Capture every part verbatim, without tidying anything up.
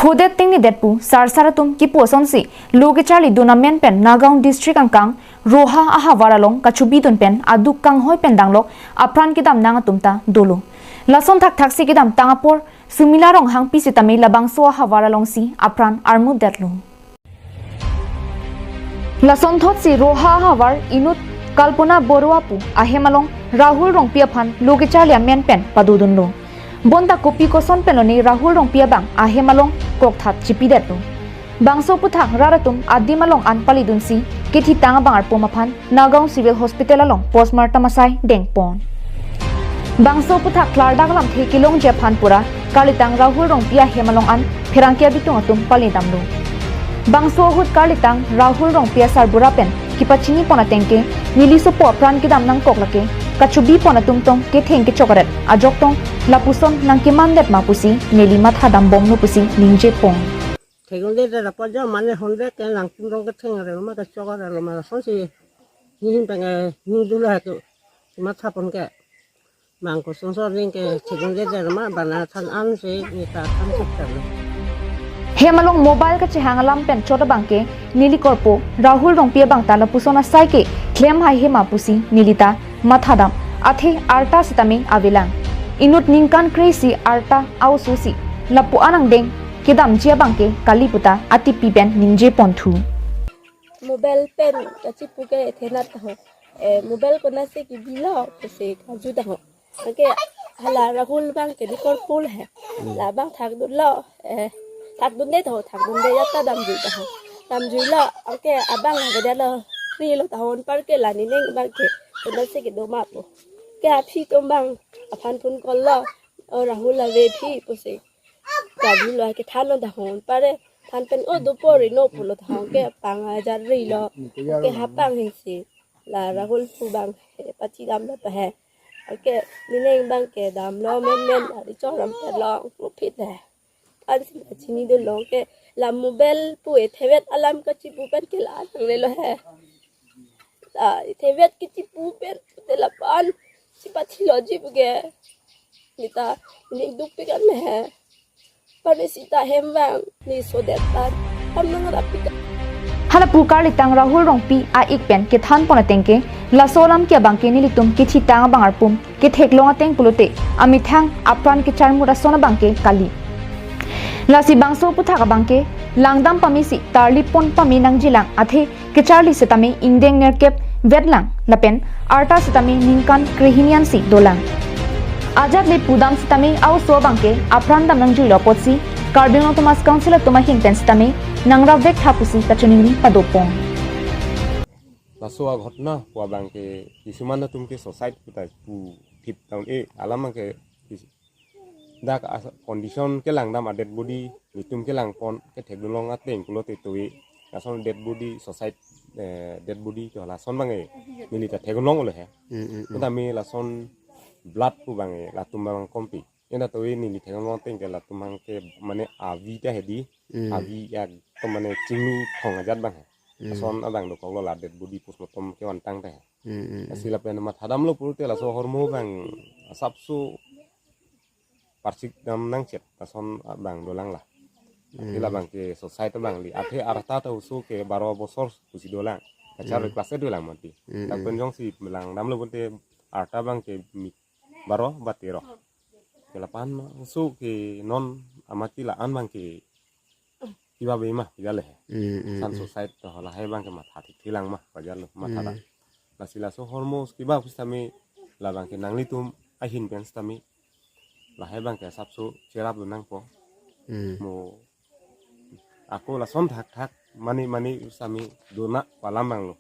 Phodet tingnidet pu sarsar atum kipu asonsi lo kecharli dun amen pen Nagaon district angkang Roha ahavar along kachobidun pen aduk kanghoi pen danglok apran kedam nang atum ta dolo. Lason thakthaksi kedamtang apor Sumila Ronghangpi sitame labangso ahavar alongsi apran armutdetlo. Lasonthotsi Roha ahavar inut Kalpona Baruah pu ahem along Rahul Rongpi aphan lo kecharli amen pen padodunlo. Bonta kopi koson pen lone Rahul Rongpi abang ahem along kokthat chipidetlo. Bangso aphuthak rat atum adim along an palidunsi kethitang abang arpum aphan Nagaon Civil Hospital along postmortem asai dengpon. Bangso aphuthak klardak lamthe kelongji aphan pura karlitang Rahul Rongpi ahem along an pherangke abitung atum palidamlo. Bangso ahut karlitang Rahul Rongpi asarbura pen kepachinipon ateng ke neli sopo apran kedam nangkok lake kachobipon atum tong ketheng kechokaret ajok tong lapuson nangkemandet ma pusi neli mathadambomlo pusi ningjepon. Theklongledet apot jo mane honde ke nangtum rong ketheng arlo ma kechok arlo ma lasonsi nihin pen, eh, ningdula ke mathapon ke mangko sonsor ring ke theklongledet ma bana than ansi neta than chok terlo. Hem along mobile kachehang alam pen chot abang ke neli korpo Rahul Rongpi abang ta lapuson asai ke klem haihe ma pusi neli ta mathadam athe arta sitame avelang. Inut ningkan kre-isi arta a-ososi lapu-an angdeng kedamji abang ke kali puta atipi pen ningjeponthu. Mobile pen kachipu ke thenat ho. Eh, mobile konatsi kibilo pusi kaju dang ho. Anke hala Rahul abang ke neli korpo he. Hmm. Labang thakdunlo, eh, thakdunde ho, thakdunde ya ta damjui dang ho. Damjuilo, anke abang ha kedalo, rilo ta ho anpar ke la nening abang ke konatsi kedo ma pu. Ke aphi atum abang aphan phone call lo, o Rahul ave phi pusi. Kali lo kethanlo dang ho anpar, than pen o dopo rino pulo dang ho ke pang ajar rilo. Ke hapang hesi. La Rahul pu abang he pachidamlo ta he. Ke nening abang ke damlo menmen la ri choram ta long pupit he. Ansi chinidunlo ke la mobile pu e thevet alam kachipu pen ke la nanglelo he. La thevet kachipu pen te lapu-an si pathilo ji pu ke. Neta ning dukpik an he. Pame sita hem abang ne sodet an. Ham nangrapik. Hala pu karlitang Rahul Rongpi a-ik pen kethanpon ateng ke laso alam ke abang ke nelitum kethitang abang arpum ketheklong ateng pulote amethang apran kecharmut ason abang ke kali. Lasi bangso aphuthak abang ke langdam pamesi tarlipon pame nangjilang athe kecharli sitame ingdeng nerkep vetlang lapen arta sitame ningkan krehini ansi dolang. Ajat le pudam sitame a-oso abang ke apran dam nangjuilo apotsi Karbi Anglong Autonomous Council atum ahin pen sitame nangrap vektha pusi kachiningri padopon. Laso aghotona pu abang ke kisuman atum ke suicide puta pu thip down e alam abang ke kis-, dak as-, condition kelangdam a-dead body, netum kelangpon, kethekdunlong ateng pulote toi. Lason dead body suicide, eh, dead body ke lason abang e. Neli ta thekdunlonglo he. Hmm, hmm, hmm. Tame lason blood pu abang e, latum abang kompi. Ena toi neli thekdunlong ateng ke latum abang ke mane avi ta hedi, hmm, avi ya to mane chinglu thong ajat abang he. Hmm. Lason abang dokoklo la dead body postmortem kevantang ta he. Hmm, hmm, hmm. Lasi lapen mathadamlo pulote laso ahormu abang asapso parsikdam nangchet lason abang dolang la. Hmm. Athe labang ke suicide abang li. Athe arta ta oso ke baro bosor pusi dolang. Kachar, hmm, class eight dolang mati. Hmm, hmm. Lapen jongsi langdamlo pulote arta abang ke mi baro ba tero. Ke lapu-an ma oso ke non amati la-an abang ke kiba be ma, kiba le. Hmm, hmm, san, hmm, suicide to lahai abang ke matha thik thilang ma, pajar lo, matha, hmm, ta. Lasi laso ahormu kiba pusitame labang ke nanglitum ahin pen sitame lahai abang ke asapso cherapdun nangpo. Hmm. Mo ako lason thakthak mane mane sitame dona pu alam abang lo.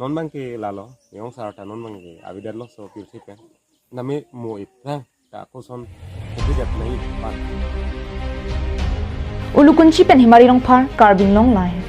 Non abang ke lalo, jongsi arta non abang ke avedetlo so pirthe pen. Name mo iphrang ta ako son avedetnei pan. Ulukunchi pen Himari Rongphar, Karbi Anglong Live.